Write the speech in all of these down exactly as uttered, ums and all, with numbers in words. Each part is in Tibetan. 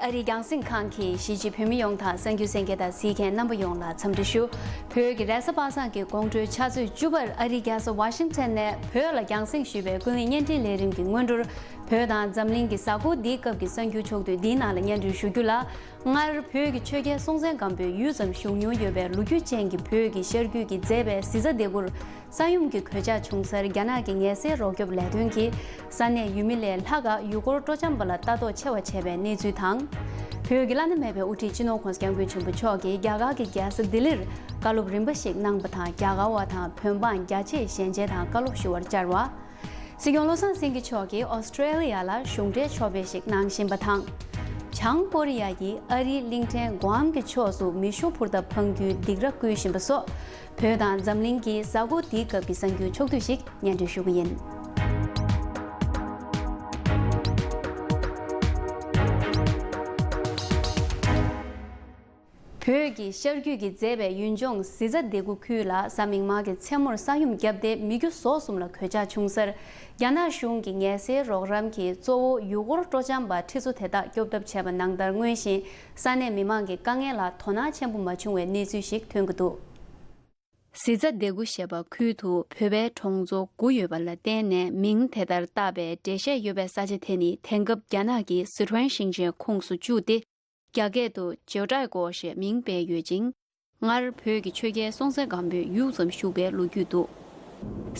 ཨ་རིའི་རྒྱང་སྲིང་ཁང་གིས་གཞིས་བྱེས་བོད་མི་ཡོངས་དང་གསར་འགྱུར་གསན་མཁན་དང་གཟིགས་མཁན་རྣམ་པ་ཡོངས་ལ་འཚམས་འདྲི་ཞུ། བོད་ཀྱི་རེས་གཟའ་པ་སངས་ཀྱི་དགོང་དྲོའི་ཆུ་ཚོད་བཅུ་པར་ཨ་རིའི་རྒྱལ་ས་ཝ་ཤིང་ཊོན་ནས་བོད་ལ་རྒྱང་སྲིང་ཞུས་པའི་ཀུན་གླེང་བརྙན་འཕྲིན་ལས་རིམ་གྱི་སྔོན་འགྲོར། བོད་དང་འཛམ་གླིང་གི་གཟའ་འཁོར་འདིའི་སྐབས་ཀྱི་གསར་འགྱུར་ཕྱོགས་བསྡུས་འདིའི་ནང་ལ་སྙན་སྒྲོན་ཞུ་རྒྱུ་ལ། སྔར་བོད་ཀྱི་ཆོས་རྒྱལ་སྲོང་བཙན་སྒམ་པོས་ཡུལ་ཙམ་བཞུགས་མྱོང་ཡོད་པའི་ལོ་རྒྱུས་ཅན་གྱི་བོད་ཀྱི་ཤར་རྒྱུད་ཀྱིས་མཛད་པའི་གཟི་རྩ་ལྡེ་གུར་ས་ཡོམ་གྱི་གོད་ཆག་བྱུང་སར་རྒྱ་ནག་གི་ངལ་སེལ་རོགས་སྐྱོབ་ལས་དོན་གྱིས་ས་གནས་ཡུལ་མི་ལས་ལྷག་ག་ཡུལ་སྐོར་སྤྲོ་འཆམ་པ་ལ་ལྟ་རྟོག་ཆེ་བ་བྱས་པའི་གནས་ཚུལ་དང་། བོད་ཀྱི་བླ་ན་མེད་པའི་དབུ་ཁྲིད་སྤྱི་ནོར་༸གོང་ས་༸སྐྱབས་མགོན་ཆེན་པོ་མཆོག་གིས་རྒྱ་གར་གྱི་རྒྱལ་ས་ལྡི་ལིར་བཀའ་སློབ་རིམ་པ་ཞིག་གནང་བ་དང་རྒྱ་གར་བ་དང་བོད་འབངས་རྒྱ་ཆེའི་ཞལ་མཇལ་དང་བཀའ་སློབ་ཞུ་བར་བཅར་བ། སྲིད་སྐྱོང་བློ་བཟང་སེང་གེ་མཆོག་གིས་ཨོ་སི་ཀྲེ་ལི་ཡ་ལ་གཞུང་འབྲེལ་ཕྱོགས་ཕེབས་ཤིག་གནང་བཞིན་པ་དང་། བྱང་ཀོ་རི་ཡ་ཡིས་ཨ་རིའི་གླིང་ཕྲན་གུའམ་གྱི་ཕྱོགས་སུ་མེ་ཤུགས་འཕུར་མདའ་འཕང་རྒྱུའི་སྡིགས་ར་བསྐུལ་བཞིན་པ་སོགས། བོད་དང་འཛམ་གླིང་གི་གཟའ་འཁོར་འདིའི་སྐབས་ཀྱི་གསར་འགྱུར་ཕྱོགས་བསྡུས་ཤིག་སྙན་སྒྲོན་ཞུ་གི་ཡིན། བོད་ཀྱི་ཤར་རྒྱུད་ཀྱིས་མཛད་པའི་ཡུལ་ལྗོངས་གཟི་རྩ་ལྡེ་གུ་ཁུལ་ལ་གཟའ་མིག་དམར་གྱི་མཚན་མོར་ས་ཡོམ་བརྒྱབ་སྟེ་མི་རྒྱུ་ཟོག་གསུམ་ལ་གོད་ཆག་བྱུང་སར། རྒྱ་ནག་གཞུང་གི་ངལ་སེལ་རོགས་རམ་གྱིས་གཙོ་བོ་ཡུལ་སྐོར་སྤྲོ་འཆམ་པ་ཁྲི་ཚོ་དེ་དག་སྐྱོབ་ཐབས་བྱས་པ་ནང་ལྟར་མངོན་ཞིང་། ས་གནས་མི་མང་གི་དཀའ་ངལ་ལ་དོ་སྣང་ཆེན་པོ་མ་བྱུང་བའི་གནས་ཚུལ་ཞིག་ཐོན་གྱི་འདུག། གཟི་རྩ་ལྡེ་གུ་ཞེས་པ་ཁུལ་དུ་བོད་པའི་གྲོང་ཚོ་དགུ་ཡོད་པ་ལ་བརྟེན་ནས་མིང་དེ་ལྟར་བཏགས་པའི་འགྲེལ་བཤད་ཡོད་པའི་ས་ཆ་དེ་ནི་དེང་སྐབས་རྒྱ་ནག་གི་སི་ཁྲོན་ཞིང་ཆེན་ཁོངས་སུ་བཅུག་སྟེ། རྒྱ་སྐད་དུ་ཇེའོ་ཏྲའི་ཀོ་ཞེས་མིང་སྤེལ་ཡོད་ཅིང་། སྔར་བོད་ཀྱི་ཆོས་རྒྱལ་སྲོང་བཙན་སྒམ་པོས་ཡུག་ཙམ་བཞུགས་པའི་ལོ་རྒྱུས་འདུག།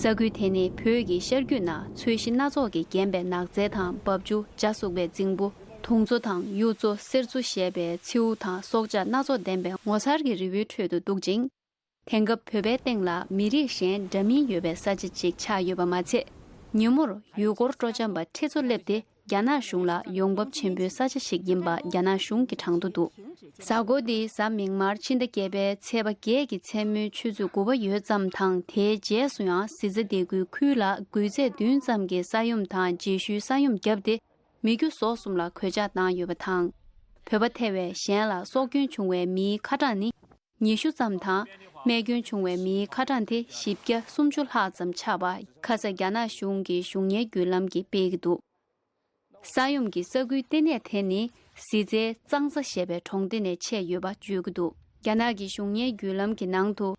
ས་ཁུལ་དེ་ནི་བོད་ཀྱི་ཤར་རྒྱུད་ན་ཚོས་གཞི་སྣ་ཚོགས་ཀྱིས་བརྒྱན་པའི་ནགས་ཚལ་དང་འབབ་ཆུ། བྱ་གསོག་པའི་རྫིང་བུ། དུང་མཚོ་དང་གཡུ་མཚོ། གསེར་མཚོ་ཞེས་པའི་མཚེའུ་དང་སྲོག་ཆགས་སྣ་ཚོགས་ལྡན་པའི་ངོ་མཚར་གྱི་རི་བོའི་ཁྲོད་དུ་འདུག་ཅིང་། དེང་སྐབས་བོད་པའི་སྟེང་ལ་མི་རིགས་གཞན་འདྲ་མིན་ཡོད་པའི་ས་ཆ་ཅིག་ཆགས་ཡོད་པ་མ་ཚད། ཉིན་མོར་ཡུལ་སྐོར་སྤྲོ་འཆམ་པ་ཁྲི་ཚོ་སླེབས་ཏེ། རྒྱ་ནག་གཞུང་ལ་ཡོང་འབབ་ཆེན་པོའི་ས་ཆ་ཞིག་ཡིན་པ་རྒྱ་ནག་གཞུང་གིས་དྲངས་འདུག། གཟའ་འཁོར་འདི་གཟའ་མིག་དམར་ཕྱི་ཟླ་བརྒྱད་པའི་ཚེས་པ་བརྒྱད་ཀྱི་མཚན་མོའི་ཆུ་ཚོད་དགུ་པ་ཡོལ་ཙམ་དང་། དེའི་རྗེས་སུ་ཡང་གཟི་རྩ་ལྡེ་གུའི་ཁུལ་ལ་འགུལ་ཚད་བདུན་ཙམ་གྱི་ས་ཡོམ་དང་རྗེས་ཤུལ་ས་ཡོམ་བརྒྱབ་སྟེ། མི་རྒྱུ་ཟོག་གསུམ་ལ་གོད་ཆག་བཏང་ཡོད་པ་དང་། བོད་པ་ཐེ་བའི་གཞན་ལ་སྲོག་སྐྱོན་བྱུང་བའི་མིའི་ཁ་གྲངས་ནི། ཉི་ཤུ་ཙམ་དང་། རྨས་སྐྱོན་བྱུང་བའི་མིའི་ཁ་གྲངས་དེ་བཞི་བརྒྱ་སུམ་ཅུ་ལྷག་ཙམ་ཆགས་པ། ཁ་ས་རྒྱ་ནག་གཞུང་གི་གཞུང་གཉེར་བརྒྱུད་ལམ་གྱིས་སྤེལ་གྱི་འདུག། ས་ཡོམ་གྱི་ས་ཁུལ་ལྟེ་གནས་དེ་ནི་གཟི་རྩའི་གཙང་ས་ཞེས་པའི་གྲོང་སྡེ་ནས་ཆད་ཡོད་པ་བརྗོད་ཀྱི་འདུག། རྒྱ་ནག་གི་གཞུང་གཉེར་བརྒྱུད་ལམ་གྱི་ནང་དུ།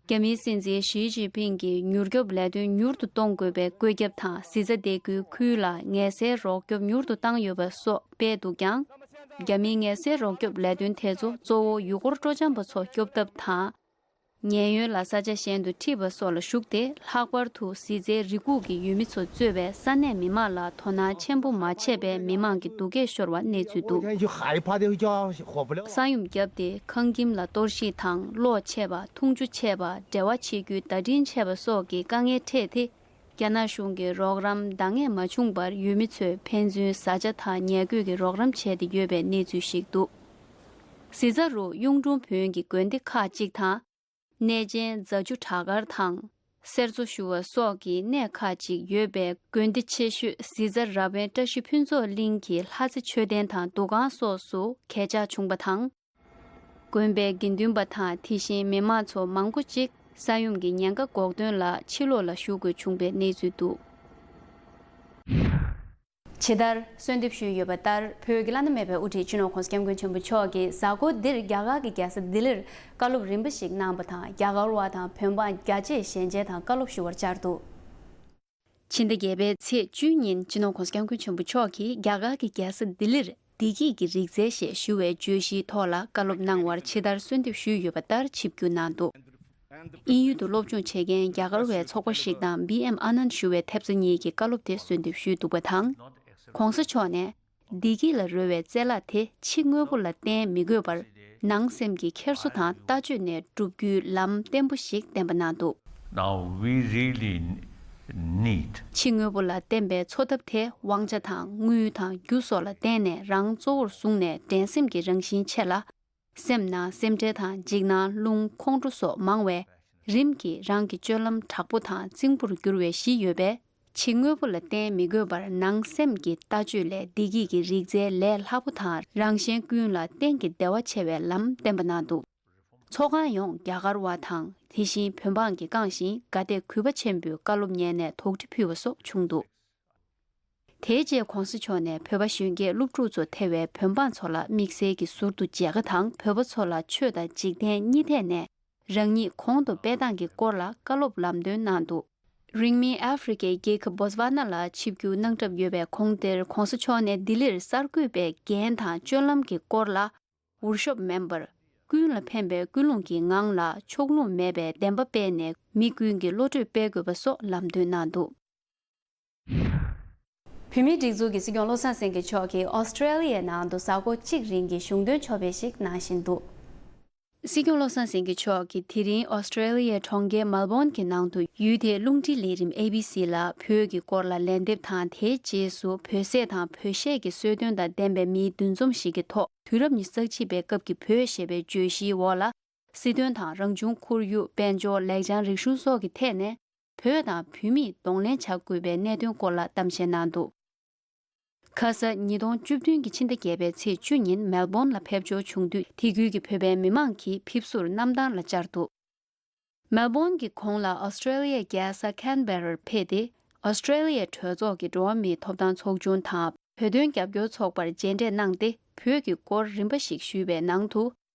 རྒྱ་མིའི་སྲིད་འཛིན་ཞི་ཅིན་ཕིང་གིས་མྱུར་སྐྱོབ་ལས་དོན་མྱུར་དུ་གཏོང་དགོས་པའི་བཀོད་ཁྱབ་དང་། གཟི་རྩ་ལྡེ་གུའི་ཁུལ་ལ་ངལ་སེལ་རོགས་སྐྱོབ་མྱུར་དུ་བཏང་ཡོད་པ་སོགས་སྤེལ་འདུག་ཀྱང་། རྒྱ་མིའི་ངལ་སེལ་རོགས་སྐྱོབ་ལས་དོན་དེ་ཚོ་གཙོ་བོ་ཡུལ་སྐོར་སྤྲོ་འཆམ་པ་ཚོ་སྐྱོབ་ཐབས་དང་། ཉེན་གཡོལ་ལ་ས་ཆ་གཞན་དུ་ཁྲིད་པ་སོགས་ལ་ཞུགས་ཏེ། ལྷག་པར་དུ་གཟི་རྩའི་རི་ཁུག་གི་ཡུལ་མི་ཚོ་གཙོས་པའི་ས་གནས་མི་མང་ལ་དོ་སྣང་ཆེན་པོ་མ་བྱས་པས་མི་མང་གི་སྡུག་སྐད་ཤོར་བ་གནས་ཚུལ་འདུག། ས་ཡོམ་བརྒྱབ་སྟེ་ཁང་ཁྱིམ་ལ་གཏོར་བཤིག་དང་གློག་ཆད་པ། འཐུང་ཆུ་ཆད་པ། འབྲེལ་བ་བྱེད་རྒྱུའི་བརྡ་འཕྲིན་ཆད་པ་སོགས་ཀྱི་དཀའ་ངལ་འཕྲད་དེ། རྒྱ་ནག་གཞུང་གི་རོགས་རམ་འདང་ངེས་མ་བྱུང་བར་ཡུལ་མི་ཚོས་ཕན་ཚུན་བཟའ་བཅའ་དང་ཉལ་གོས་ཀྱི་རོགས་རམ་བྱས་ཏེ་ཡོད་པའི་གནས་ཚུལ་ཞིག་འདུག། གཟི་རྩ་རུ་གཡུང་དྲུང་བོན་གྱི་དགོན་སྡེ་ཁག་ཅིག་དང་། གནས་ཆེན་རྫ་ཆུ་བྲག་དཀར་དང་། གསེར་མཚོ་ཞུ་བ་སོགས་ཀྱི་གནས་ཁག་ཅིག་ཡོད་པའི་དགོན་སྡེ་ཆེ་ཤོས་གཟི་རྩ་རབ་དབེན་བཀྲ་ཤིས་ཕུན་ཚོགས་གླིང་གི་ལྷ་རྩེ་མཆོད་རྟེན་དང་འདུ་ཁང་སོགས་སུ་གས་ཆག་བྱུང་བ་དང་། དགོན་པའི་དགེ་འདུན་པ་དང་དེ་བཞིན་མི་མང་ཚོ་མང་པོ་ཅིག་ས་ཡོམ་གྱི་ཉེན་ཁ་འགོག་དོན་ལ་ཕྱི་ལོགས་ལ་བཞུགས་དགོས་བྱུང་བའི་གནས་ཚུལ་འདུག། ཇི་ལྟར་གསོལ་འདེབས་ཞུས་ཡོད་པ་ལྟར། བོད་ཀྱི་བླ་ན་མེད་པའི་དབུ་ཁྲིད་སྤྱི་ནོར་༸གོང་ས་༸སྐྱབས་མགོན་ཆེན་པོ་མཆོག་གིས་གཟའ་འཁོར་འདིར་རྒྱ་གར་གྱི་རྒྱལ་ས་ལྡི་ལིར་བཀའ་སློབ་རིམ་པ་ཞིག་གནང་བ་དང་། རྒྱ་གར་བ་དང་བོད་འབངས་རྒྱ་ཆེའི་ཞལ་མཇལ་དང་བཀའ་སློབ་ཞུ་བར་བཅར་འདུག། ཕྱི་ཟླ་བརྒྱད་པའི་ཚེས་བཅུ་ཉིན་སྤྱི་ནོར་༸གོང་ས་༸སྐྱབས་མགོན་ཆེན་པོ་མཆོག་གིས་རྒྱ་གར་གྱི་རྒྱལ་ས་ལྡི་ལིར་བདེ་སྐྱིད་ཀྱི་རིག་རྩལ་ཞེས་ཞུ་བའི་བརྗོད་གཞིའི་ཐོག་ལ་བཀའ་སློབ་གནང་བར་ཇི་ལྟར་གསོལ་འདེབས་ཞུས་ཡོད་པ་ལྟར་ཆིབས་བསྒྱུར་གནང་འདུག། དབྱིན་ཡུལ་དུ་སློབ་སྦྱོང་བྱེད་མཁན་རྒྱ་གར་བའི་ཚོགས་པ་ཞིག་དང་བི་ཨེམ་ཨ་ནནྡ་ཞུ་བའི་ཐེབས་རྩ་གཉིས་ཀྱིས་བཀའ་སློབ་དེ་གསོལ་འདེབས་ཞུས་འདུག་པ་དང་། ༸གོང་ས་མཆོག་ནས། བདེ་སྐྱིད་ལ་རོལ་བའི་རྩེ་ལག་དེ་ཕྱི་དངོས་པོ་ལ་བརྟེན་མི་དགོས་པར། ནང་སེམས་ཀྱི་འཁྱེར་སོ་དང་ལྟ་སྤྱོད་ནས་བསྒྲུབ་རྒྱུའི་ལམ་བརྟན་པོ་ཞིག་བསྟན་པ་གནང་འདུག། Now we really need ཕྱི་དངོས་པོ་ལ་བརྟེན་པའི་འཚོ་ཐབས་དེ་དབང་ཆ་དང་དངུལ་དང་རྒྱུ་སོགས་ལ་བརྟེན་ནས་རང་གཙོ་བོར་བཟུང་ནས་འགྲན་སེམས་ཀྱི་རང་བཞིན་ཆེ་ལ། སེམས་ནང་སེམས་ཁྲལ་དང་འཇིགས་སྣང་། རླུང་ཁོང་ཁྲོ་སོགས་མང་བས། རིམ་གྱིས་རང་གི་སྤྱོད་ལམ་དྲག་པོ་དང་རྩིང་པོར་འགྱུར་བའི་གཞི་ཡོད་པས། ཕྱི་དངོས་པོ་ལ་བརྟེན་མི་དགོས་པར་ནང་སེམས་ཀྱི་ལྟ་སྤྱོད་ལས་བདེ་སྐྱིད་ཀྱི་རིག་རྩལ་ལས་སླ་པོ་དང་རང་གཞན་ཀུན་ལ་གཏན་གྱི་བདེ་བ་ཆེ་བའི་ལམ་བསྟན་པ་གནང་འདུག། ཚོགས་ཁང་ཡོངས་རྒྱ་གར་བ་དང་དེ་བཞིན་བོད་འབངས་ཀྱིས་བཀང་ཞིང་དགའ་དད་གུས་པ་ཆེན་པོས་བཀའ་སློབ་ཉན་ནས་དོགས་འདྲི་ཕུལ་བ་སོགས་བྱུང་འདུག། དེའི་རྗེས་གོང་ས་མཆོག་ནས་བོད་པ་གཞོན་སྐྱེས་སློབ་ཕྲུག་ཚོ་ཐེ་བའི་བོད་འབངས་ཚོ་ལ་དམིགས་བསལ་གྱི་ཟུར་དུ་མཇལ་ཁ་དང་བོད་པ་ཚོ་ལ་ཆོས་དང་འཇིག་རྟེན་གཉིས་ཐད་ནས་རང་ཉིད་གོང་དུ་སྤེལ་སྟངས་ཀྱི་སྐོར་ལ་བཀའ་སློབ་ལམ་སྟོན་གནང་འདུག་རིང་མིན་ཨ་ཧྥེ་རི་ཁའི་རྒྱལ་ཁབ་བོ་ཙ་ཝཱ་ན་ལ་ཆིབས་བསྒྱུར་གནང་གྲབས་ཡོད་པའི་ཁོང་དེར་གོང་ས་མཆོག་ནས་ལྡི་ལིར་གསར་འགོད་པའི་འགན་དང་སྤྱོད་ལམ་གྱི་སྐོར་ལ། ཝུར་ཤོབ་མེམ་བར། ཀུན་ལ་ཕན་པའི་ཀུན་སློང་གི་ངང་ལ་ཕྱོགས་ལྷུང་མེད་པའི་བདེན་པ་སྤེལ་ནས་མི་ཀུན་གྱི་བློ་གྲོས་སྤེལ་དགོས་པ་སོགས་ལམ་སྟོན་གནང་འདུག་བོད་མིའི་སྒྲིག་འཛུགས་ཀྱི་སྲིད་སྐྱོང་བློ་བཟང་སེང་གེ་མཆོག་གིས་ཨོ་སི་ཀྲེ་ལི་ཡའི་ནང་དུ་གཟའ་འཁོར་གཅིག་རིང་གི་གཞུང་དོན་ཕྱག་དཔེ་ཞིག་གནང་བཞིན་འདུག་སྲིད་སྐྱོང་བློ་བཟང་སེང་གེ་མཆོག་གིས་དེ་རིང་ཨོ་སི་ཀྲེ་ལི་ཡའི་གྲོང་ཁྱེར་མལ་བོན་གྱི་ནང་དུ་ཡུལ་དེའི་རླུང་འཕྲིན་ལས་རིམ་ཨེ་བི་སི་ལ་བོད་ཀྱི་སྐོར་ལ་ལན་འདེབས་དང་། དེའི་རྗེས་སུ་བོད་ཟས་དང་བོད་གཞས་ཀྱི་གསོལ་སྟོན་དང་ལྡན་པའི་མིའི་འདུ་འཛོམས་ཤིག་གི་ཐོག་དུས་རབས་ཉི་ཤུ་རྩ་གཅིག་པའི་སྐབས་ཀྱི་བོད་ཞེས་པའི་བརྗོད་གཞིའི་འོག་ལ། སྲིད་དོན་དང་། རང་བྱུང་ཁོར་ཡུག་དཔལ་འབྱོར། ལེགས་བྱང་། རིག་གཞུང་སོགས་ཀྱི་ཐད་ནས་བོད་དང་བོད་མིས་གདོང་ལེན་བྱ་དགོས་པའི་གནད་དོན་སྐོར་ལ་གཏམ་བཤད་གནང་འདུག་ཁ་ས་ཉིས་སྟོང་བཅུ་བདུན་གྱི་ཕྱི་ཟླ་བརྒྱད་པའི་ཚེས་བཅུ་ཉིན་མེལ་བོན་ལ་ཕེབས་འབྱོར་བྱུང་དུས། དེ་ཁུལ་གྱི་བོད་པའི་མི་མང་གིས་ཕེབས་བསུར་གནམ་ཐང་ལ་བཅར་འདུག་མེལ་བོན་གྱི་གོང་ལ་ཨོ་སི་ཀྲེ་ལི་ཡའི་རྒྱལ་ས་ཁན་བེ་རར་ཕེབས་ཏེ། ཨོ་སི་ཀྲེ་ལི་ཡའི་གྲོས་ཚོགས་ཀྱི་འགྲོ་བ་མིའི་ཐོབ་ཐང་ཚོགས་ཆུང་དང་བོད་དོན་རྒྱབ་སྐྱོར་ཚོགས་པར་མཇལ་འཕྲད་གནང་སྟེ། བོད་ཀྱི་སྐོར་རིམ་པ་ཞིག་ཞུས་པའི་ནང་དུ།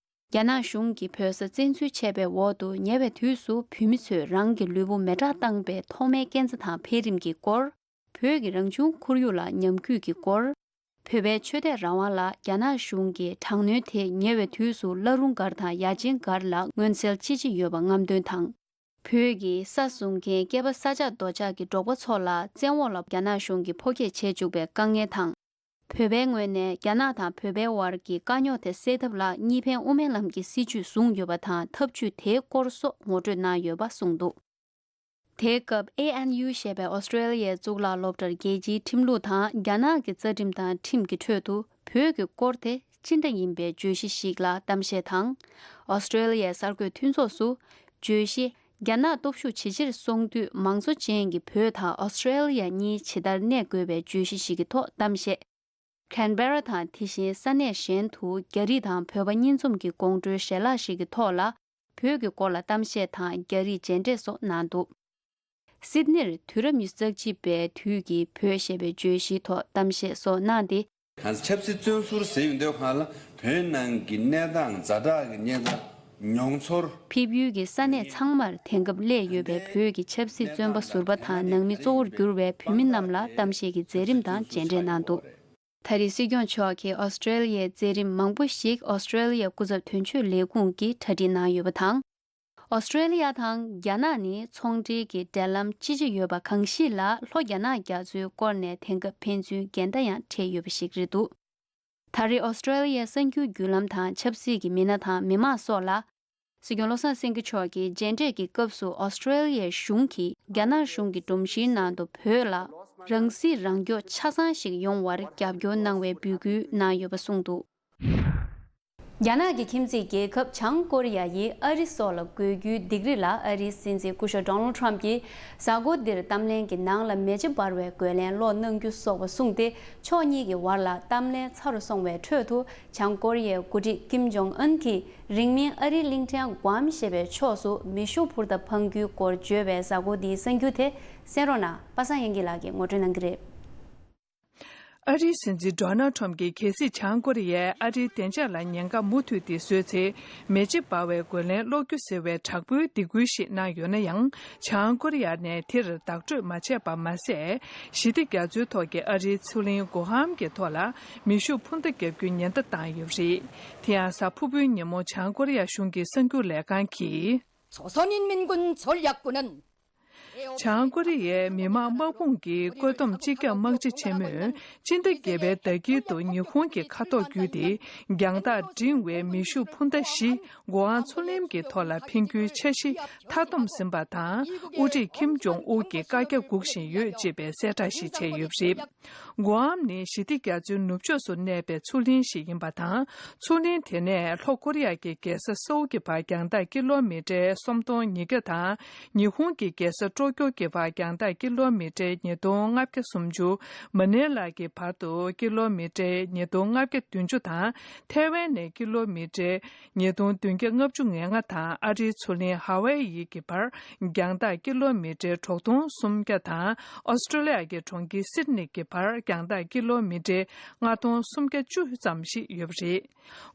རྒྱ་ནག་གཞུང་གིས་བོད་ས་བཙན་འཛུལ་བྱས་པའི་འོག་ཏུ་ཉེ་བའི་དུས་སུ་བོད་མི་ཚོས་རང་གི་ལུས་པོ་མེ་སྲེག་བཏང་པའི་ཐོག་མའི་རྐྱེན་རྩ་དང་འཕེལ་རིམ་གྱི་སྐོར། བོད་ཀྱི་རང་བྱུང་ཁོར་ཡུག་ལ་ཉམས་རྒུད་ཀྱི་སྐོར། བོད་པའི་ཆོས་དད་རང་དབང་ལ་རྒྱ་ནག་གཞུང་གིས་དྲག་གནོན་དེ་ཉེ་བའི་དུས་སུ་བླ་རུང་སྒར་དང་ཡ་ཆེན་སྒར་ལ་མངོན་གསལ་ཅི་ཆེ་ཡོད་པ་རྔམ་སྟོན་དང་། བོད་ཀྱི་ས་བཟུང་མཁན་སྐྱེས་པ་ས་ཆ་རྡོ་ཆག་གི་འབྲོག་པ་ཚོ་ལ་བཙན་འོག་ལ་རྒྱ་ནག་གཞུང་གིས་འཕོ་འགྱུར་བྱེད་བཅུག་པའི་དཀའ་ངལ་དང་། བོད་པའི་ངོས་ནས་རྒྱ་ནག་དང་བོད་པའི་དབར་གྱི་དཀའ་རྙོག་དེ་སེལ་ཐབས་ལ་གཉིས་ཕན་དབུ་མའི་ལམ་གྱི་སྲིད་བྱུས་བཟུང་ཡོད་པ་དང་། ཐབས་བྱུས་དེའི་སྐོར་སོགས་ངོ་སྤྲོད་གནང་ཡོད་པ་གསུངས་འདུག་དེའི་སྐབས་ཨེ་ཨེན་ཡུ་ཞེས་པའི་ཨོ་སི་ཀྲེ་ལི་ཡའི་གཙུག་ལག་སློབ་གྲྭར་རྒྱལ་སྤྱིའི་ཁྲིམས་ལུགས་དང་རྒྱ་ནག་གི་རྩ་ཁྲིམས་དང་ཁྲིམས་ཀྱི་ཁྲོད་དུ་བོད་ཀྱི་སྐོར་དེ་ཅི་འདྲ་ཡིན་པའི་བརྗོད་གཞི་ཞིག་ལ་གཏམ་བཤད་དང་། ཨོ་སི་ཀྲེ་ལི་ཡའི་གསར་འགོད་མཐུན་ཚོགས་སུ་བརྗོད་གཞི། རྒྱ་ནག་སྟོབས་ཤུགས་ཇེ་ཆེར་སོང་དུས། མང་གཙོ་ཅན་གྱི་བོད་དང་ཨོ་སི་ཀྲེ་ལི་ཡ་གཉིས་ཇི་ལྟར་གནས་དགོས་པའི་བརྗོད་གཞི་ཞིག་གི་ཐོག་གཏམ་བཤད། ཁན་བེ་ར་དང་དེ་བཞིན་ས་གནས་གཞན་དུ་རྒྱ་རིགས་དང་བོད་པ་གཉིས་འཛོམས་ཀྱི་དགོང་དྲོའི་ཞལ་ལག་ཞིག་གི་ཐོག་ལ། བོད་ཀྱི་སྐོར་ལ་གཏམ་བཤད་དང་རྒྱ་རིགས་མཇལ་འཕྲད་སོགས་གནང་འདུག་སིད་ནིར་དུས་རབས་ཉི་ཤུ་རྩ་གཅིག་པའི་དུས་ཀྱི་བོད་ཞེས་པའི་བརྗོད་གཞིའི་ཐོག་གཏམ་བཤད་སོགས་གནང་སྟེ། གང་ཆབ་སྲིད་བཙོན་ཟུར་ཟེར་ཡོང་དུས་སྒང་ལ་བོད་ནང་གི་གནས་སྟངས། ཛ་དྲག་གི་གནས་སྟངས། མྱོང་ཚོར། ཕེབས་ཡུལ་གྱི་ས་གནས་ཚང་མར་དེང་སྐབས་སླེབས་ཡོད་པའི་བོད་ཀྱི་ཆབ་སྲིད་བཙོན་པ་ཟུར་པ་དང་ནང་མི་གཙོ་བོར་གྱུར་བའི་བོད་མི་རྣམས་ལ་གཏམ་བཤད་ཀྱི་མཛད་རིམ་དང་མཇལ་འཕྲད་གནང་འདུག་ད་རེས་སྲིད་སྐྱོང་མཆོག་གིས་ཨོ་སི་ཀྲེ་ལི་ཡའི་མཛད་རིམ་མང་པོ་ཞིག་ཨོ་སི་ཀྲེ་ལི་ཡའི་སྐུ་ཚབ་དོན་གཅོད་ལས་ཁུངས་ཀྱིས་གྲ་སྒྲིག་གནང་ཡོད་པ་དང་། ཨོ་སི་ཀྲེ་ལི་ཡ་དང་རྒྱ་ནག་ནི་ཚོང་འབྲེལ་གྱི་འབྲེལ་ལམ་ཅི་ཆེ་ཡོད་པ་གང་ཞིག་ལ། ལྷོ་རྒྱ་ནག་རྒྱ་མཚོའི་སྐོར་ནས་དེང་སྐབས་ཕན་ཚུན་འགལ་ཟླ་ཡང་འཕྲད་ཡོད་པ་ཞིག་རེད་འདུག་ད་རེས་ཨོ་སི་ཀྲེ་ལི་ཡའི་གསར་འགྱུར་བརྒྱུད་ལམ་དང་ཆབ་སྲིད་ཀྱི་མི་སྣ་དང་མི་མང་སོགས་ལ། སྲིད་སྐྱོང་བློ་བཟང་སེང་གེ་མཆོག་གིས་མཇལ་འཕྲད་ཀྱི་སྐབས་སུ། ཨོ་སི་ཀྲེ་ལི་ཡའི་གཞུང་གིས་རྒྱ་ནག་གཞུང་གི་སྒྲོམ་གཞིའི་ནང་དུ་བོད་ལ་རང་སྲིད་རང་སྐྱོང་ཆ་ཚང་ཞིག་ཡོང་བར་རྒྱབ་སྐྱོར་གནང་བའི་འབོད་སྐུལ་གནང་ཡོད་པ་གསུངས་འདུག་རྒྱ་ནག་གི་ཁྱིམ་མཚེས་རྒྱལ་ཁབ་བྱང་ཀོ་རི་ཡ་ཡིས་ཨ་རི་སོགས་ལ་རྒོལ་རྒྱུའི་སྡིགས་ར་ལ། ཨ་རིའི་སྲིད་འཛིན་སྐུ་ཞབས་ཌོ་ནལ་ཌི་ཊརམ་ཕི་གྱིས་གཟའ་འཁོར་འདིར་གཏམ་གླེང་གི་ནང་ལ་མེ་ལྕེ་འབར་བའི་རྒོལ་ལན་སློག་གནང་རྒྱུ་སོགས་པ་གསུངས་ཏེ། ཕྱོགས་གཉིས་ཀྱི་བར་ལ་གཏམ་གླེང་ཚ་རུ་སོང་བའི་ཁྲོད་དུ། བྱང་ཀོ་རི་ཡའི་འགོ་ཁྲིད་ཀིམ་ཇོང་ཨན་གྱིས་རིང་མིན་ཨ་རིའི་གླིང་ཕྲན་ཀུའམ་ཞེས་པའི་ཕྱོགས་སུ་མེ་ཤུགས་འཕུར་མདའ་འཕང་རྒྱུའི་སྐོར་བརྗོད་པའི་གཟའ་འཁོར་འདིའི་གསར་འགྱུར་དེ་གསན་རོགས་གནང་། པ་སངས་དབྱངས་སྐྱིད་ལགས་ཀྱིས་ངོ་སྤྲོད་གནང་གི་རེད། ཨ་རིའི་སྲིད་འཛིན་ཌོ་ནལ་ཌི་ཊརམ་ཕི་གྱིས་གལ་སྲིད་བྱང་ཀོ་རི་ཡས་ཨ་རིའི་བདེ་འཇགས་ལ་ཉེན་ཁ་མུ་མཐུད་དེ་བཟོས་ཚེ། མེ་ལྕེ་འབར་བའི་རྒོལ་ལན་སློག་རྒྱུ་ཟེར་བའི་དྲག་པོའི་སྡིགས་སྐུལ་ཞིག་གནང་ཡོད་ན་ཡང་། བྱང་ཀོ་རི་ཡ་ནས་དེར་བདག་སྤྲོད་མ་བྱས་པ་མ་ཟད། ཞི་བདེ་རྒྱ་མཚོའི་ཐོག་གི་ཨ་རིའི་མཚོ་གླིང་གུ་ཧམ་གྱི་ཐོག་ལ་མེ་ཤུགས་འཕུར་མདའ་བརྒྱབ་རྒྱུའི་ཉེན་བརྡ་བཏང་ཡོད་པ་རེད། དེ་ཡང་གཟའ་ཕུར་བུའི་ཉིན་མོ་བྱང་ཀོ་རི་ཡ་གཞུང་གི་གསར་འགྱུར་ལས་ཁང་གིས། 조선인민군 전략부는 བྱང་ཀོ་རི་ཡའི་མི་དམངས་དམག་དཔུང་གི་བཀོད་འདོམས་སྤྱི་ཁྱབ་དམག་སྤྱི་ཆེན་མོས་སྤྱི་ཟླ་བརྒྱད་པའི་ཟླ་དཀྱིལ་དུ་ཉི་ཧོང་གི་མཁའ་ཐོག་བརྒྱུད་དེ་རྒྱང་ཐག་འབྲིང་བའི་མེ་ཤུགས་འཕུར་མདའ་བཞི་གུ་ཨང་མཚོ་གླིང་གི་ཐོག་ལ་འཕེན་རྒྱུའི་འཆར་གཞི་མཐའ་སྡོམ་ཟིན་པ་དང་། དབུ་ཁྲིད་ཀིམ་ཇོང་ཨུ་གིས་བཀའ་རྒྱ་སྒུག་བཞིན་ཡོད་ཅེས་པའི་གསལ་བསྒྲགས་ཤིག་བྱས་ཡོད་པ་རེད། གུ་ཨམ་ནི་ཞི་བདེ་རྒྱ་མཚོའི་ནུབ་ཕྱོགས་སུ་གནས་པའི་མཚོ་གླིང་ཞིག་ཡིན་པ་དང་། མཚོ་གླིང་དེ་ནས་ལྷོ་ཀོ་རི་ཡ་གི་རྒྱལ་ས་སོའུ་གྱི་བར་རྒྱང་ཐག་ཀི་ལོ་མི་ཊར་སུམ་སྟོང་ཉིས་བརྒྱ་དང་། ཉི་ཧོང་གི་རྒྱལ་ས་ཀྲོ་ ཏོ་ཀྱོ་གི་བར་རྒྱང་ཐག་ཀི་ལོ་མི་ཊར་ཉིས་སྟོང་ལྔ་བརྒྱ་སུམ་ཅུ། མ་ནི་ལ་གི་བར་དུ་ཀི་ལོ་མི་ཊར་ཉིས་སྟོང་ལྔ་བརྒྱ་བདུན་ཅུ་དང་། ཐའེ་ཝན་ནས་ཀི་ལོ་མི་ཊར་ཉིས་སྟོང་བདུན་བརྒྱ་ལྔ་བཅུ་ང་ལྔ་དང་། ཨ་རིའི་མཚོ་གླིང་ཧ་ཝའེ་ཡི་གི་བར་རྒྱང་ཐག་ཀི་ལོ་མི་ཊར་དྲུག་སྟོང་སུམ་བརྒྱ་དང་། ཨོ་སི་ཀྲོ་ལི་ཡ་གི་གྲོང་ཁྱེར་སིད་ནི་གི་བར་རྒྱང་ཐག་ཀི་ལོ་མི་ཊར་ལྔ་སྟོང་སུམ་བརྒྱ་བཅུ་ཙམ་ཞིག་ཡོད་པ་རེད།